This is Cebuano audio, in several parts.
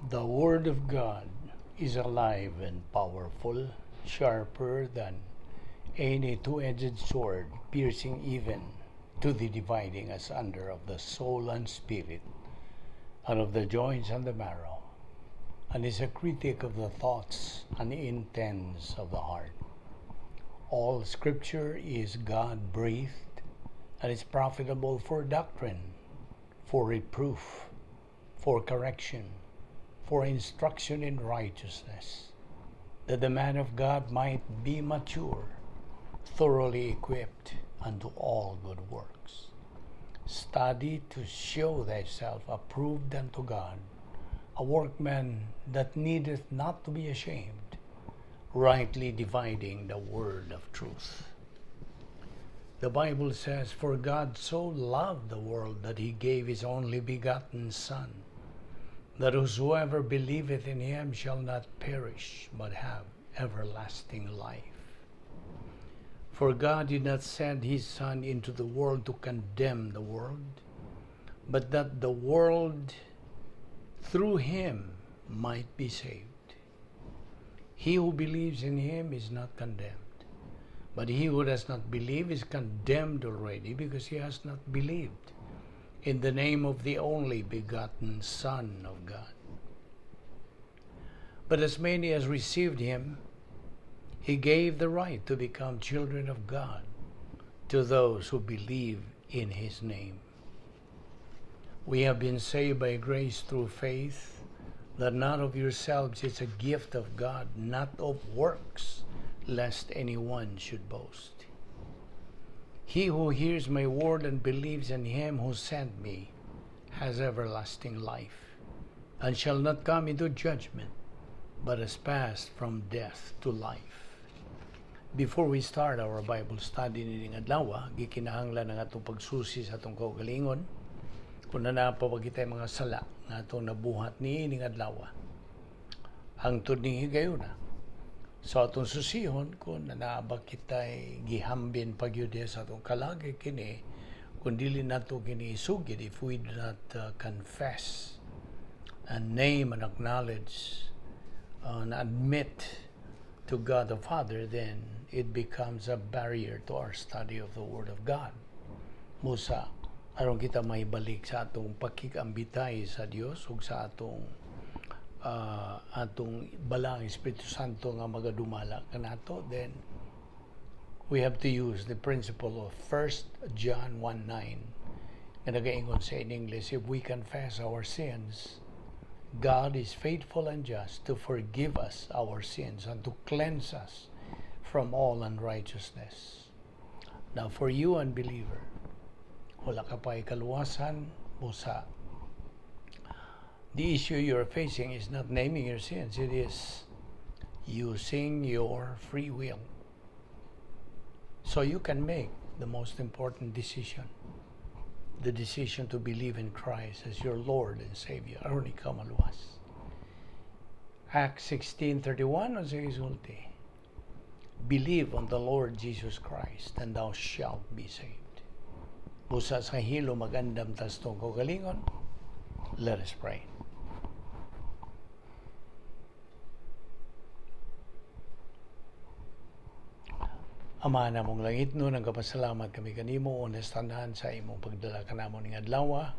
The Word of God is alive and powerful, sharper than any two-edged sword, piercing even to the dividing asunder of the soul and spirit, and of the joints and the marrow, and is a critic of the thoughts and intents of the heart. All Scripture is God-breathed and is profitable for doctrine, for reproof, for correction, for instruction in righteousness, that the man of God might be mature, thoroughly equipped unto all good works. Study to show thyself approved unto God, a workman that needeth not to be ashamed, rightly dividing the word of truth. The Bible says, "For God so loved the world that he gave his only begotten Son, that whosoever believeth in him shall not perish, but have everlasting life. For God did not send his Son into the world to condemn the world, but that the world through him might be saved. He who believes in him is not condemned, but he who does not believe is condemned already, because he has not believed in the name of the only begotten Son of God. But as many as received him, he gave the right to become children of God, to those who believe in his name." We have been saved by grace through faith, that not of yourselves, it's a gift of God, not of works, lest anyone should boast. He who hears my word and believes in him who sent me has everlasting life, and shall not come into judgment, but has passed from death to life. Before we start our Bible study nining adlaw, gikinahanglan ang atong pagsusi sa atong kaugalingon kung naa pa ba kitay mga sala nga atong nabuhat niining adlaw hangtod ning higayuna. So atong susihon kung naa ba kitay gihambin pa gyud sa atong kalag, kini kung dili nato kini isugid, if we do not confess and name and acknowledge and admit to God the Father, then it becomes a barrier to our study of the Word of God. Busa, aron kita mahibalik sa atong pakigambitay sa Dios ug sa atong Balaang Espiritu Santo nga magadumala kanato, then we have to use the principle of 1 John 1:9 nga nagaingon sa in English, "If we confess our sins, God is faithful and just to forgive us our sins and to cleanse us from all unrighteousness." Now, for you, unbeliever, wala ka pa ikaluwasan, busa the issue you're facing is not naming your sins, it is using your free will. So you can make the most important decision, the decision to believe in Christ as your Lord and Savior. Aron ikaw maluwas. Acts 16:31, unsa gisulti? "Believe on the Lord Jesus Christ and thou shalt be saved." Busa sa hilo magandam tas atong kaugalingon. Let us pray. Ama namong langitnon, nagapasalamat kami kanimo una sa tanan sa imong pagdala kanamo ning adlaw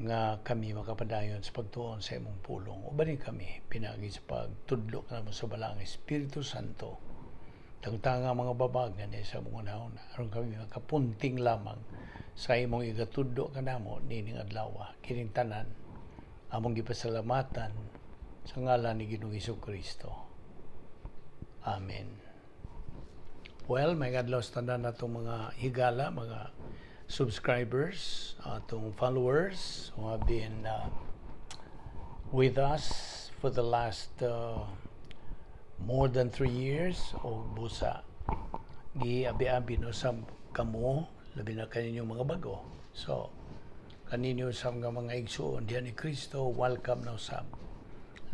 nga kami makapadayon sa pagtuon sa imong pulong. Ubani kami pinaagi sa pagtudlo kanamo sa Balaang Espiritu Santo. Tangtanga mga babag nga sa among hunahuna aron kami makapunting lamang sa imong igatudlo kanamo nining adlaw. Kining tanan among gipasalamatan sa ngalan ni Ginoong Kristo. Amen. Well, maayong adlaw sa tanan natong mga higala, mga subscribers, atong followers who have been with us for the last more than 3 years o busa giabi-abi no sa kamo, labi na kaninyong mga bago. So, kaninyo sa mga igsuon diyan ni Kristo, welcome na usab.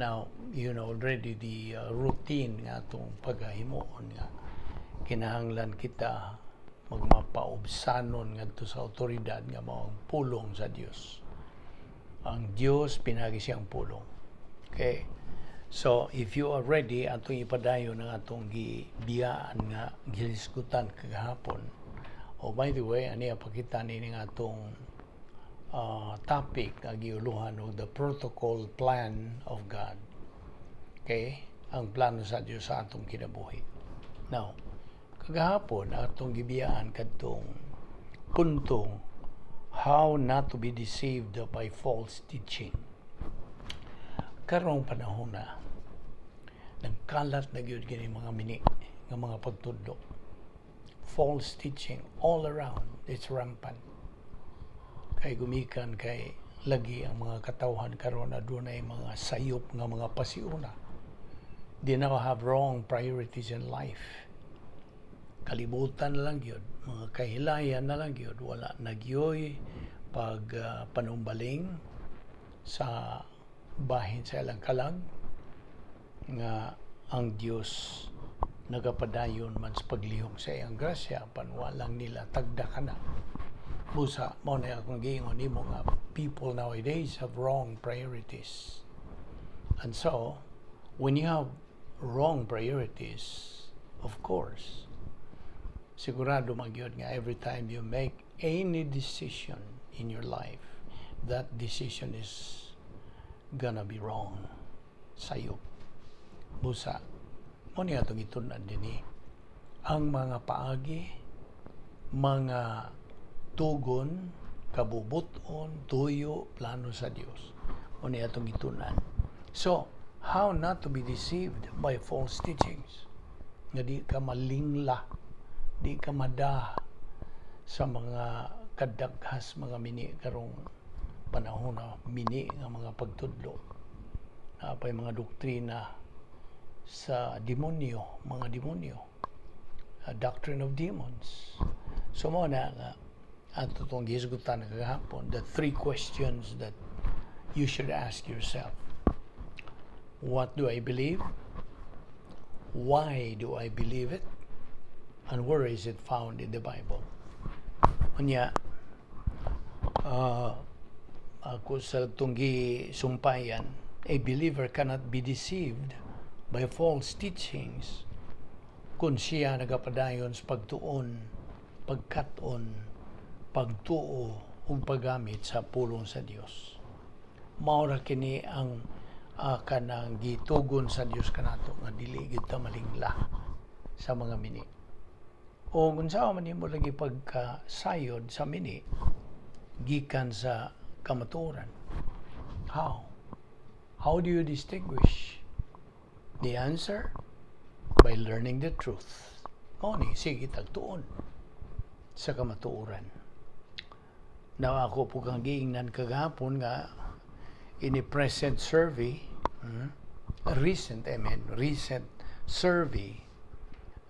Now, you know already the routine nga atong pagahimuon nga kinahanglan kita magmapaubsanon ngadto sa awtoridad nga mao ang pulong sa Dios. Ang Dios pinagi siyang pulong. Okay. So, if you are ready, atong ipadayon ang atong gibiyaan nga gihisgutan kagahapon. Oh, by the way, ani pakita ni nga atong topic nga giuluhan og the protocol plan of God. Okay? Ang plano sa Dios sa atong kinabuhi. Now, kagahapon atong gibiyaan kadtong puntong how not to be deceived by false teaching. Karong panahon na nagkalat na gyud kini mga mini nga mga pagtudlo. False teaching all around, it's rampant. Kay gumikan kay lagi ang mga katawhan karon adunay mga sayop nga mga pasiuna. They now have wrong priorities in life. Kalibutan na lang gyud, mga kahilayan na lang gyud, wala na gyoy pag panumbaling sa bahin sa ilang kalag nga ang Dios nagapadayon man sa paglihok sa iyang grasya, apan walang nila tagda kana. Busa mao na akong giingon nimo nga people nowadays have wrong priorities. And so when you have wrong priorities, of course, sigurado man gyud nga every time you make any decision in your life, that decision is gonna be wrong, sayop. Busa mao ni atong gitun-an dinhi ang mga paagi, mga tugon, kabubuton, tuyo, plano sa Dios. Mao ni atong gitun-an. So, how not to be deceived by false teachings, nga di ka malingla, di ka mada sa mga kadaghas mga mini karong panahon na mini nga mga pagtudlo. Naa pay mga doktrina sa demonyo, mga demonyo. A doctrine of demons. So mao na nga ato tong gihisgutan kagahapon, the three questions that you should ask yourself. What do I believe? Why do I believe it? And where is it found in the Bible? Unya, ako sa atong gisumpayan, a believer cannot be deceived by false teachings kung siya nagapadayon sa pagtuon, pagkat-on, pagtuo ug paggamit sa pulong sa Dios. Mao ra kini ang kanang gitugon sa Dios kanato nga dili gyud ta malingla sa mga mini. O kung unsa man nimo lagi pagkasayod sa mini gikan sa kamatuoran. How? How do you distinguish? The answer? By learning the truth. Mao ni, sige tagtuon sa kamatuoran. Now, ako po kang giingnan kagahapon nga in a present survey, recent, I mean, recent survey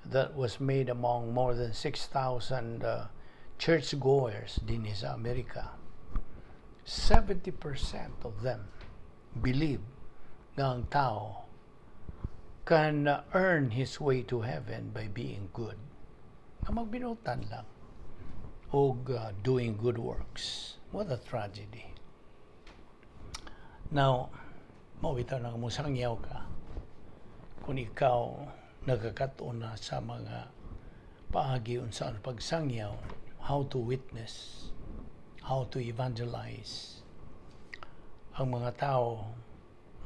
that was made among more than 6,000 churchgoers din sa Amerika, 70% of them believe nga ang tao can earn his way to heaven by being good. Nga magbinutan lang og doing good works. What a tragedy. Now, mao bitaw na musangyaw ka kung ikaw nagkakat-on na sa mga paagi unsaon pagsangyaw, how to witness, how to evangelize. Ang mga tao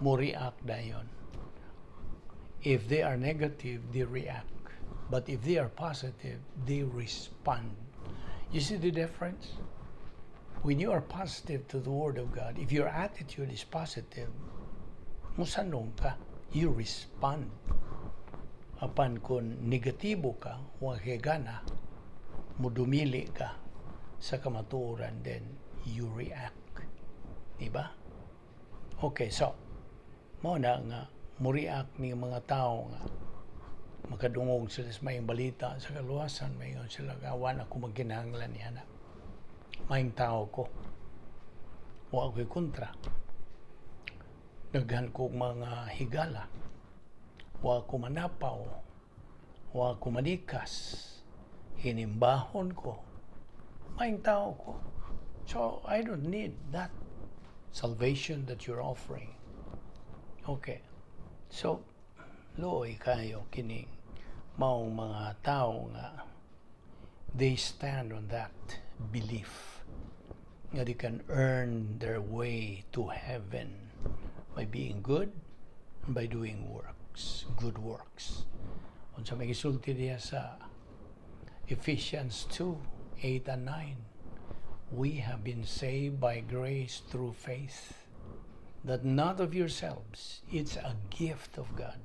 mo react dayon. If they are negative, they react. But if they are positive, they respond. You see the difference? When you are positive to the Word of God, if your attitude is positive, musanong ka, you respond. Apan kung negatibo ka, wa kay gana, mudumili ka sa kamatuoran, then you react. Diba? Okay, so, mao na nga, mo-react ni mga tao nga makadungog sila sa maayong balita sa kaluwasan, mayon sila nga, "Wa na ko magkinahanglan niya na. Maayong tao ko. Wa ako'y kontra. Daghan kog mga higala. Wa ko manapaw. Wa ko manikas. Hinimbahon ko. Maayong tao ko. So, I don't need that salvation that you're offering." Okay. So, luoy kayo kining maong mga tao nga they stand on that belief nga they can earn their way to heaven by being good and by doing works, good works. Unsa may gisulti diya sa Ephesians 2:8 and 9, "We have been saved by grace through faith, that not of yourselves, it's a gift of God,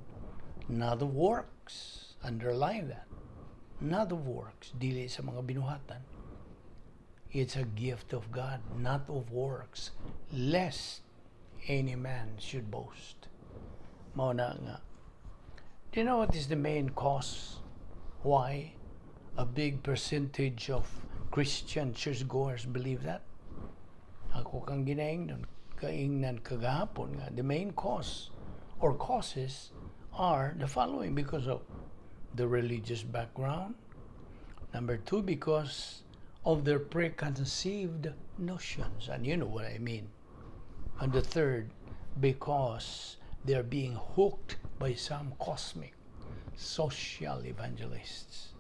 not of works." Underline that. Not of works, dili sa mga binuhatan. It's a gift of God, not of works, lest any man should boast. Mao na nga. Do you know what is the main cause why a big percentage of Christian churchgoers believe that? Ako kang ginaingnan, kaingnan kagahapon nga, the main cause or causes are the following: because of the religious background. Number two, because of their preconceived notions. And you know what I mean. And the third, because they're being hooked by some cosmic social evangelists.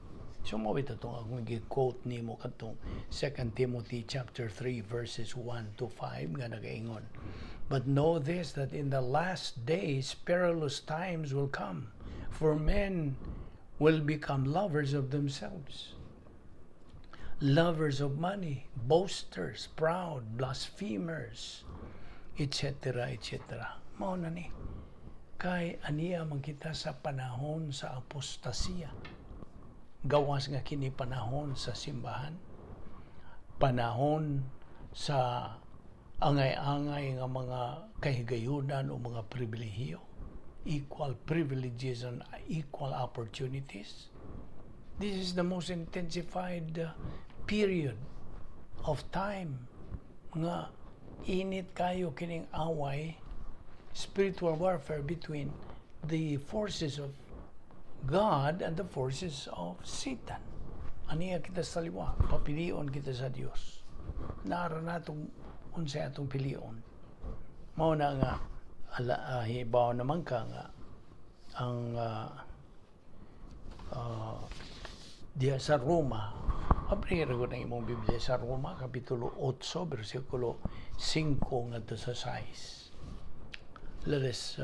So mao ito itong akong gi-quote nimo katong 2 Timothy chapter 3 verses 1 to 5 nga nagaingon, "But know this, that in the last days perilous times will come, for men will become lovers of themselves, lovers of money, boasters, proud, blasphemers, etc., etc." Mao na ni. Kay aniya man kita sa panahon sa apostasiya. Gawas nga kini panahon sa simbahan, panahon sa angay-angay nga mga kahigayunan o mga pribilehiyo, equal privileges and equal opportunities. This is the most intensified period of time nga init kayo kining away, spiritual warfare between the forces of God and the forces of Satan. Aniya kita sa liwa, papilion kita sa Dios. Nara natong unsay atong pilion. Mao na nga ala, hibaw naman ka nga ang diha sa Roma, abrihin ko ng imong Biblia sa Roma, Kapitulo 8, versikulo 5 ngadto sa 6. Let us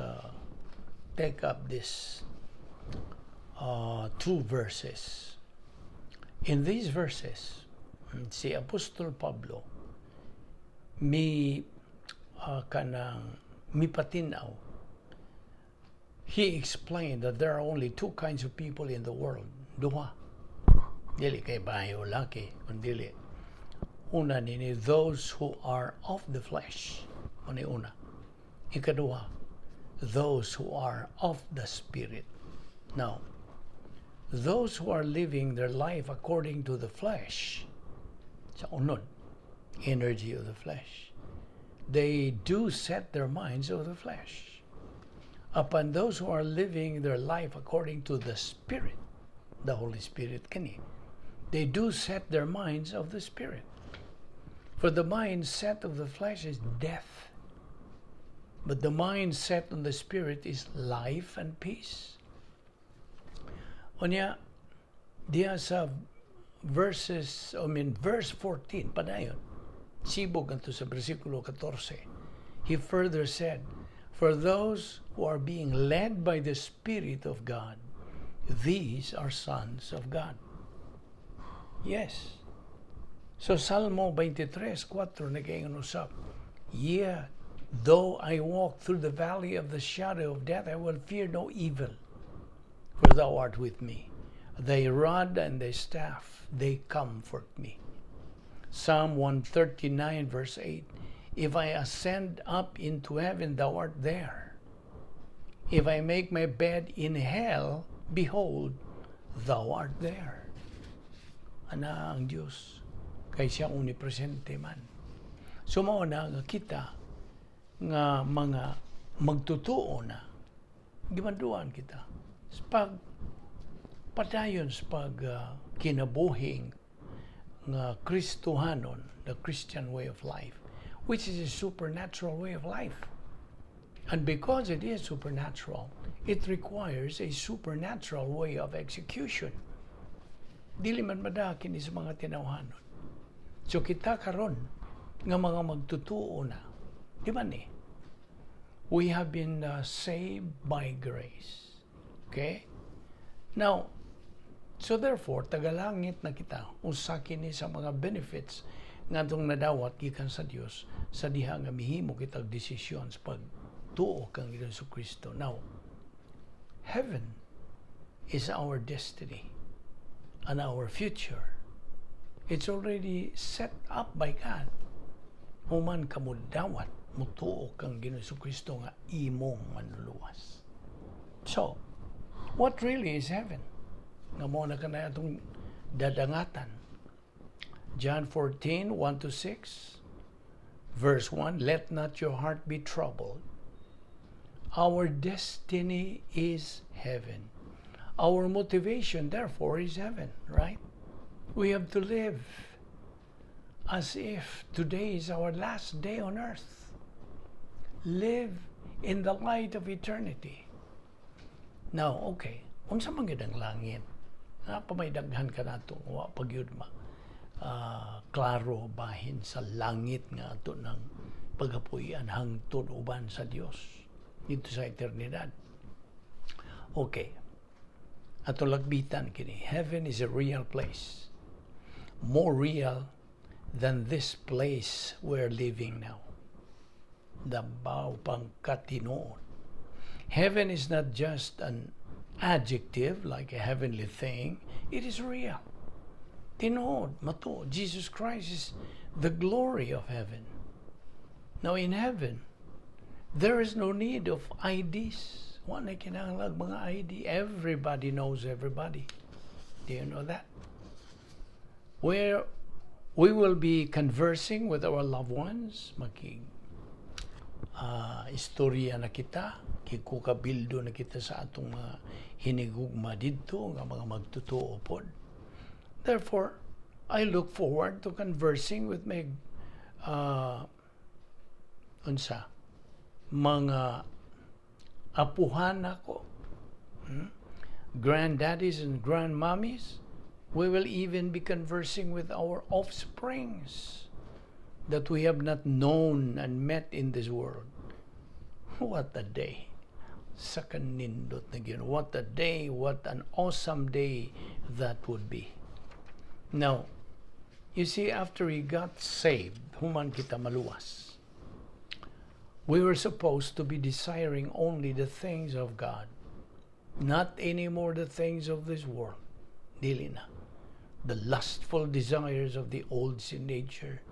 take up this two verses. In these verses, si Apostol Pablo mi kanang mipatinaw. He explained that there are only two kinds of people in the world. Duha. Dili kay babae o laki, kundi una nini, those who are of the flesh. Ano una? Ikaduha, those who are of the Spirit. Now, those who are living their life according to the flesh, sa unod, energy of the flesh, they do set their minds of the flesh. Upon those who are living their life according to the Spirit, the Holy Spirit kani, they do set their minds of the Spirit. For the mind set of the flesh is death, but the mind set on the Spirit is life and peace. Unya, diha sa verses, I mean, verse 14, padayon, sibog ngadto sa versikulo 14, he further said, "For those who are being led by the Spirit of God, these are sons of God." Yes. So Salmo 23:4 nagaingon usab, "Yea, though I walk through the valley of the shadow of death, I will fear no evil, for thou art with me. Thy rod and thy staff, they comfort me." Psalm 139 verse 8, "If I ascend up into heaven, thou art there. If I make my bed in hell, behold, thou art there." Ana ang Diyos, kay siya omnipresente man. So mao na nga kita nga mga magtutuo na gimanduan kita sa pag padayon sa pag kinabuhing nga Kristohanon, the Christian way of life, which is a supernatural way of life. And because it is supernatural, it requires a supernatural way of execution. Dili man madaki ni sa mga tinawhanon. So kita karon nga mga magtutuo na, di ba ni? We have been saved by grace. Okay? Now, so therefore, tagalangit na kita, usa kini sa mga benefits nga atong nadawat gikan sa Dios sa diha nga mihimo kitag desisyon sa pagtuo kang Ginoong Kristo. Now, heaven is our destiny and our future. It's already set up by God. Human ka mo dawat, mutuo kang Ginoong Kristo nga imong manluluwas. So, what really is heaven? Nga mao na kanay atong dadangatan. John 14, 1 to 6, verse 1, "Let not your heart be troubled." Our destiny is heaven. Our motivation, therefore, is heaven, right? We have to live as if today is our last day on earth. Live in the light of eternity. Now, okay, unsa man gyud ang langit? Naa pa may daghan ka nato wa pa gyud ma klaro bahin sa langit nga ato ng paghapuy-an hangtod uban sa Dios didto sa eternidad. Okay. Ato lagbitan kini. Heaven is a real place. More real than this place we're living now. Dabaw pang katinuod. Heaven is not just an adjective like a heavenly thing. It is real. Tinuod, matuod. Jesus Christ is the glory of heaven. Now in heaven, there is no need of IDs. Wa na kinahanglan mga ID. Everybody knows everybody. Do you know that? Where we will be conversing with our loved ones, makig istorya na kita, kikukabildo na kita sa atong mga hinigugma didto nga mga magtutuo pod. Therefore, I look forward to conversing with my unsa mga apuhan ako, Granddaddies and grandmommies. We will even be conversing with our offsprings that we have not known and met in this world. What a day. Sa kanindot na gyud. What a day, what an awesome day that would be. Now, you see, after we got saved, human kita maluwas, we were supposed to be desiring only the things of God, not anymore the things of this world. Dili na. The lustful desires of the old sin nature,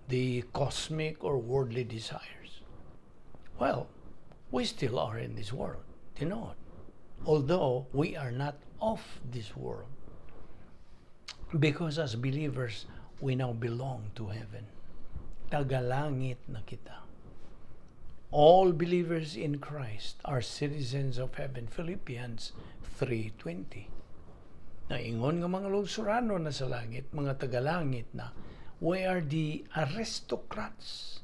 the cosmic or worldly desires. Well, we still are in this world, tinuod. Although we are not of this world. Because as believers, we now belong to heaven. Tagalangit na kita. All believers in Christ are citizens of heaven. Philippians 3:20. Na ingon nga mga lungsurano na sa langit, mga tagalangit na, we are the aristocrats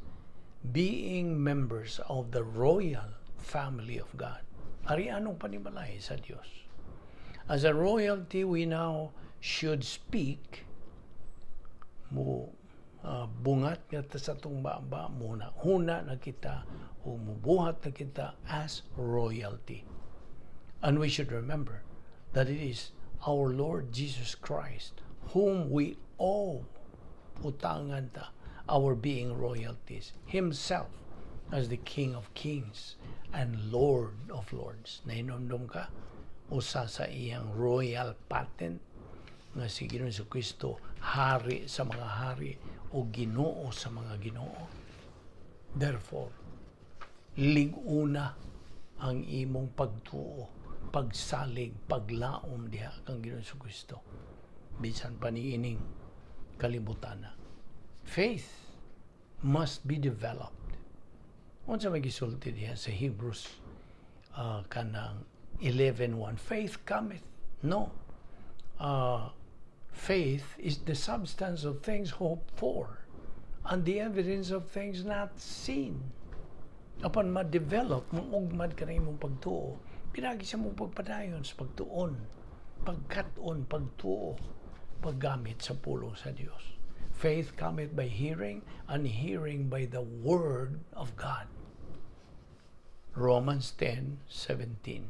being members of the royal family of God. Ari anong panimalay sa Dios. As a royalty, we now should speak mo bungat nga ta sa atong baba muna huna na kita o mubuhat na kita as royalty. And we should remember that it is our Lord Jesus Christ whom we owe, utangan ta our being royalties, himself as the King of Kings and Lord of Lords. Nahinomdom ka usa sa iyang royal patent nga si Ginoong Kristo hari sa mga hari o Ginoo sa mga Ginoo. Therefore, lig-una ang imong pagtuo, pagsalig, paglaom diha kang Ginoong Kristo. Bisan pa niining kalibutan na. Faith must be developed. Unsa may gisulti diha sa Hebrews kanang 11:1? Faith cometh. No. Faith is the substance of things hoped for and the evidence of things not seen. Apan ma-develop, mangugmad ka na imong pagtuo, pinagi sa mong pagpadayon sa pagtuon, pagkat-on, pagtuo, paggamit sa pulong sa Dios. Faith cometh by hearing, and hearing by the word of God. Romans 10:17.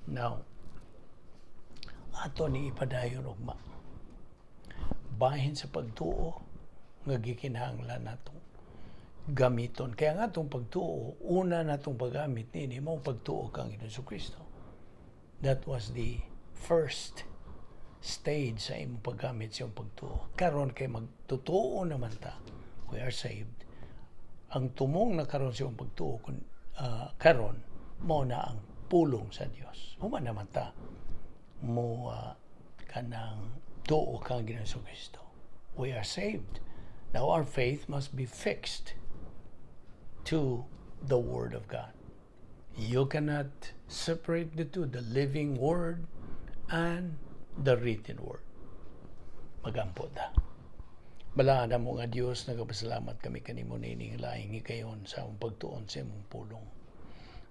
Now, ato ni ipadayon ugma. Bahin sa pagtuo nga gikinahanglan nato gamiton. Kaya nga itong pagtuo, una natong paggamit nini mo pagtuo kang Ginoong Kristo. That was the first stage sa imong paggamit sa imong pagtuo. Karon kay magtutuo naman ta, we are saved. Ang tumong na karon sa imong pagtuo kun karon mo na ang pulong sa Dios. Human naman ta mo kanang tuo kang Ginoong Kristo. We are saved. Now our faith must be fixed to the Word of God. You cannot separate the two, the living Word and the written Word. Magampo ta. Balaan mo nga Dios, nagapasalamat kami kanimo nining laing hikayon sa among pagtuon sa imong pulong.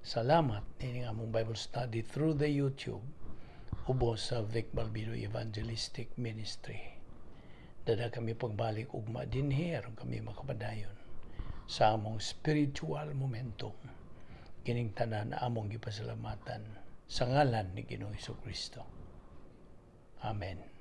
Salamat nining among Bible study through the YouTube ubos sa Vic Balbido Evangelistic Ministry. Dada kami pagbalik ugma dinhi aron kami makapadayon sa among spiritual momentum. Kining tanan among gipasalamatan sa ngalan ni Ginoong Kristo. Amen.